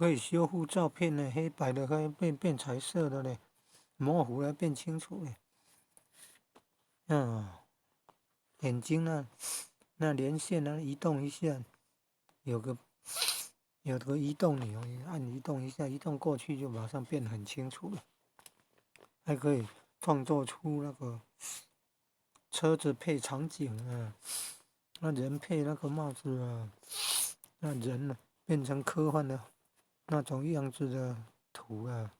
可以修復照片呢，黑白的可以變彩色的嘞，模糊的變清楚嘞。眼睛呢，那連線呢，移動一下，有個移動鈕，按移動一下，移動過去就馬上變很清楚了。還可以創作出那個車子配場景啊，那人配那個帽子啊，那人呢變成科幻的那種樣子的圖啊。